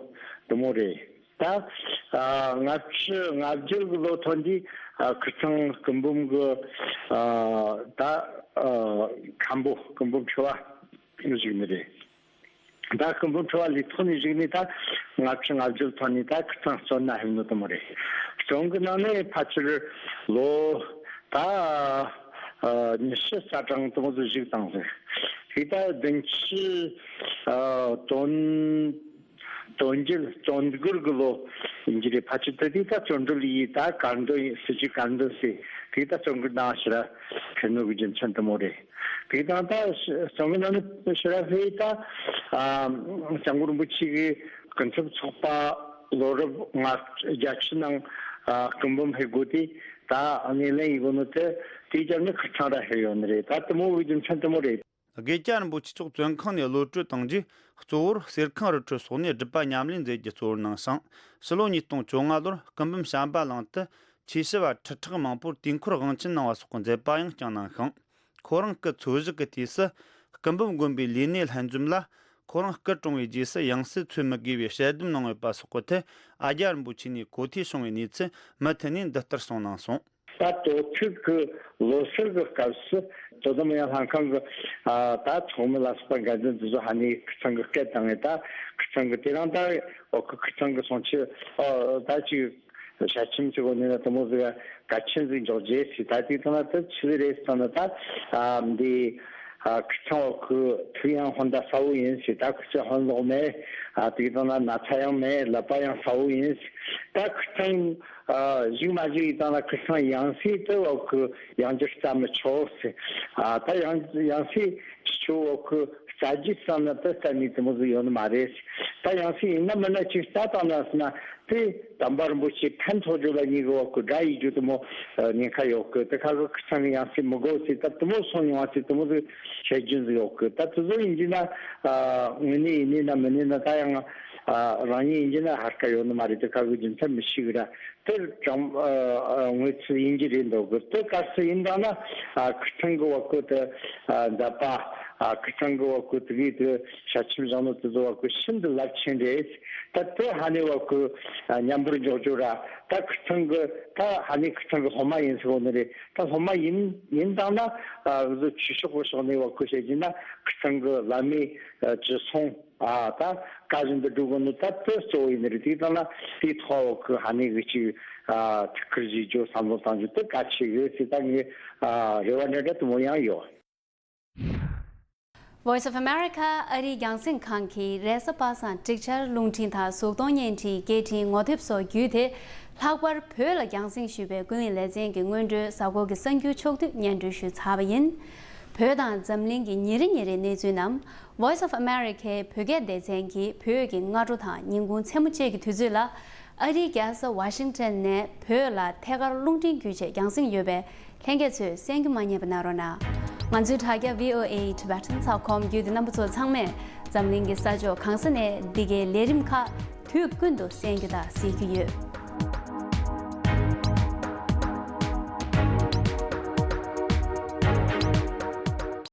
དུ་མོ་རེད། ད་ཨ་ལྔ་བཅུ་ང་བརྒྱད་གི་ལོ་ཐོན་དུས་ཨ་ཁི་ཚང་སྐུ་འབུམ་གི་ཨ་ད་ཨ་མཁན་པོ་སྐུ་འབུམ་ཁྲི་པ་བཞུགས་ནི་རེད། ད་སྐུ་འབུམ་ཁྲི་པ་ལས་ཐོག་ནས་བཞུགས་ནས་ད་ལྔ་བཅུ་ང་བརྒྱད་ཐོན་ནས་ད་ཁི་ཚང་བཙོན་ན་ཕེབས་ནོ་དུ་མོ་རེད། བཙོན་གི་ནང་ནས་ཕལ་ཆེར་ལོ་ད་ཨ་ཉི་ཤུ་རྩ་གྲངས་དུ་མོ་ཟིག་བཞུགས་བཏང་ཟིག་ཧི་ད་བདུན་ཅུ་ཨ་དོན་དོན་བརྒྱད་བཙོན་སྒར་གི་ལོ་ཡིན་གྱི་རེད། ཕལ་ཆེར་དེ་དུས་ད་བཙོན་གྲོལ་ཡིས་ད་དཀར་འདོན་ཡིན་སྲིད་ཇུས་དཀར་འདོན་ཟེར་དེ་ད་བཙོན་གི་ནང་ཕྱིར་ཕེབས་ནོ་གི་རྒྱུ་མཚན་དུ་མོ་རེད། དེ་དང་ད་བཙོན་གི་ནང་ནས་ཕྱིར་ཕེབས་ད་ཨ་སྐྱབས་མགོན་རིན་པོ་ཆེ་གི་སྐུ་ཚབ་ཚོགས་པ་ལོ་རབས་ལྔ་བརྒྱད་ཅུ་ནང་ཨ་སྐུ་འབུམ་ཕེབས་དགོས་དེ་ད་སྣེ་ལེན་ཡིན་དགོས་ནོ་དེ་དེའི་རྒྱབ་ནས་ཁི་ཚང་ར་ཕེབས་ཡོད་ནི་རེད། ད་དུ་མོ་གི་རྒྱུ་མཚན་དུ་མོ་རེད། དགེ་རྒྱ་རིན་པོ་ཆེ་མཆོག་བཙོན་ཁང་ནས་གློད་བཀྲོལ་བཏང་རྗེས། གཙོ་བོར་གསེར་ཁང་རི་ཁྲོད་སོགས་ནས་སྒྲུབ་པ་ཉམས་ལེན་མཛད་རྒྱུ་གཙོ་བོར་གནང་ཞིང་། ཕྱི་ལོ་ཉིས་སྟོང་བཅོ་ལྔ་ལོར་སྐུ་འབུམ་བྱམས་པ་གླིང་དུ་ཆོས་ཞུ་བ་ཁྲི་ཕྲག་མང་པོར་དུས་འཁོར་དབང་ཆེན་གནང་བ་སོགས་ཀྱི་མཛད་པ་ཡང་བསྐྱངས་གནང་ཞིང་། ཁོ་རང་སྐུ་འཚོ་བཞུགས་ཀྱི་དུས་སུ། སྐུ་འབུམ་དགོན་པའི་ལས་གནས་ལྷན་འཛོམས་ལ། ཁོ་རང་སྐུ་གྲོངས་པའི་རྗེས་སུ་ཡང་སྲིད་འཚོལ་མི་དགོས་པའི་ཞལ་འདེམས་གནང་ཡོད་པ་སོགས་ཀྱི་ཐད། ཨ་རྒྱ་རིན་པོ་ཆེ་ནས་གོ་ཐོས་བྱུང་བའི་གནས་ཚུལ་མུ་མཐུད་ནས་འདི་ལྟར་གསུངས་གནང་སོང་། ད་དོ་ཐུག་གི་ལོ་སར་གི་སྐབས་སུ་དོ་དམ་ཡང་ལྷན་ཁང་གི་ཨ་ད་ཚོགས་མི་ལ་སོགས་པ་འགན་འཛིན་དེ་ཚོ་ཧ་ནི་ཁིར་ཚང་གི་སྐད་བཏང་ངེ་ད་ཁིར་ཚང་གི་དེ་རིང་ད་འོ་ཁི་ཁིར་ཚང་གི་སོང་ཆེ་ཨོ་ད་ཅིག་ཞལ་ཆེམས་ཅིག་འོ་ནི་ན་དེ་མོ་ཟིག་གལ་ཆེན་ཟིག་འཇོག་རྗེས་སི་ད་དེ་དང་ན་ད་ཆི་ཟིག་རེད་ཟེར་ན་ད་ཨ་འདི་ཨ་ཁིར་ཚང་འོ་ཁི་ཐུག་ཡང་ཧོན་ད་ས་བོ་ཡིན་སི་ད་ཁིར་ཚང་ཧོན་ལོག་མེད་ཨ་དེ་དང་ན་ན་ཚ་ཡང་མེད་ལ་པ་ཡང་ས་བོ་ཡིན་སི་ད་ཁིར་ཚང་ཨ་གཞུག་མ་གཞུག་ཡིན་དང་ན་ཁིར་ཚང་ཡང་སྲིད་དུ་འོ་ཁི་ཡང་འགྱུར་རྩ་མི་ཆོག་སི་ཨ་ད་ཡང་ཡང་སྲིད་ཆོ་འོ་ཁི་རྩ་རྒྱུ་བསམ་ན་ད་རྩ་ནི་དེ་མོ་ཟིག་ཡོད་ནི་མ་རེད་སི་ད་ཡང་སྲིད་ཡིན་ན་མིན་ན་ཅིག་རྩ་བཏང་ན་སི་ན་དེ་དམ་པ་རིན་པོ་ཆེ་ཕན་ཐོགས་རྒྱུ་ལ་ཉིད་གི་འོ་ཁི་དགྲ་ཡི་རྒྱུ་དེ་མོ་ཉེན་ཁ་ཡོད་གི་དེ་ཁ་གི་ཁིར་ཚང་གི་ཡང་སྲིད་མི་དགོས་སི་ད་དེ་མོ་སོང་ཡོང་བ་སི་དེ་མོ་ཟིག་བཤད་རྒྱུ་ཟིག་ཡོད་གི་ད་དེ་ཚོ་ཡིན་རྒྱུ་ན་དངོས་གནས་ཡིན་ནི་ན་མིན་ནི་ན་ད་ཡང་རང་ཉིད་ཡིན་རྒྱུ་ན་ཧར་ཀ་ཡོད་ནི་མ་རེད་དེ་ཁ་གི་རྒྱུ་མཚན་མི་ཤེས་གི་ར། དེར་ཀྲང་ཨ་ཨ་དངོས་ཚུལ་ཡིན་གྱི་རེད་འདུག་གི་དེ་ག་སུ་ཡིན་དང་ན་ཨ་ཁིར་ཚང་གི་བ་ཀོ་དེ་ཨ་མཛད་པ་ཨ་ཁིར་ཚང་གི་བ་ཀོ་དེ་གི་དེ་ཞལ་ཆེམས་བཞག་ནོ་དེ་ཚོ་བ་ཀོ་ཤིན་ཏུ་རླབས་ཆེན་རེད། ད་དེ་ཧ་ནི་བ་ཀོ་ཨ་མཉམ་པོར་འཇོག་རྒྱུ་ར་ད་ཁིར་ཚང་གི་ད་ཧ་ནི་ཁིར་ཚང་གི་སློབ་མ་ཡིན་ཟེར་བ་ནི་རེད། ད་སློབ་མ་ཡིན་ཡིན་དང་ན་ཨ་བཟོ་ཆོས་ཕྱོགས་གི་ཕྱོགས་ནས་བ་ཀོ་བཤད་ཀྱི་ན་ཁིར་ཚང་གི་བླ་མའི་ཨ་ཅི་སོང་། ཨ་ད་བཀའ་བཞིན་དུ་སྒྲུབ་དགོས་ནི་ད་དེ་གཙོ་བོ་ཡིན་ནི་རེད། དེ་ལྟར་ན་དེའི་ཐོག་གི་ཧ་ནི་གི་ཅིག་ཨ་ཐུགས་ཁུར་བཞེས་རྒྱུ་བསམ་བློ་བཏང་རྒྱུ་དེ་གལ་ཆེ་གི་ཟེར་ད་ངས་ཨ་རེ་བ་འདྲ་འདྲ་དེ་མོ་ཡང་ཡོད། Voice of America ཨ་རིའི་རྒྱང་སྲིང་ཁང་གིས་རེས་གཟའ་པ་སངས་ཀྲིག་ཆར་རླུང་འཕྲིན་དང་གཟུགས་མཐོང་བརྙན་འཕྲིན་སྐད་འཕྲིན་ངོ་དེབ་སོགས་བརྒྱུད་དེ་ལྷག་པར་བོད་ལ་རྒྱང་སྲིང་ཞུས་པའི་ཀུན་གླེང་ལེ་ཚན་གྱི་སྔོན་འགྲོའི་གཟའ་འཁོར་གྱི་གསར་འགྱུར་ཕྱོགས་བསྡུས་སྙན་སྒྲོན་ཞུས་ཚར་བ་ཡིན། བོད་དང་འཛམ་གླིང་གི་ཉིན་རེ་ཉིན་རེའི་གནས་ཚུལ་རྣམས། Voice of Americaའི་བོད་སྐད་སྡེ་ཚན་གྱིས་བོད་ཀྱི་སྔ་དྲོ་དང་ཉིན་གུང་མཚན་མོ་བཅས་ཀྱི་དུས་ཚོད་ལ། ཨ་རིའི་རྒྱལ་ས་ཝ་ཤིང་ཊོན་ནས་བོད་ལ་ཐད་ཀར་རླུང་འཕྲིན་བརྒྱུད་བྱས་རྒྱང་སྲིང་ཡོད་པས། ལྷན་རྒྱས་ཚོས་གསན་རྒྱུ་མ་བསྙེལ་བ་གནང་རོགས་གནང་། ང་ཚོའི་དྲ་རྒྱ་V O A Tibetan ཚགས་ཁོམ་བརྒྱུད་དེ་རྣམ་པ་ཚོ་ཚང་མས་འཛམ་གླིང་གི་ས་ཕྱོགས་གང་ས་ནས་འདི་གའི་ལས་རིམ་ཁག་དུས་ཀུན་ཏུ་གསན་རྒྱུ་དང་གཟིགས་རྒྱུ་ཡོད།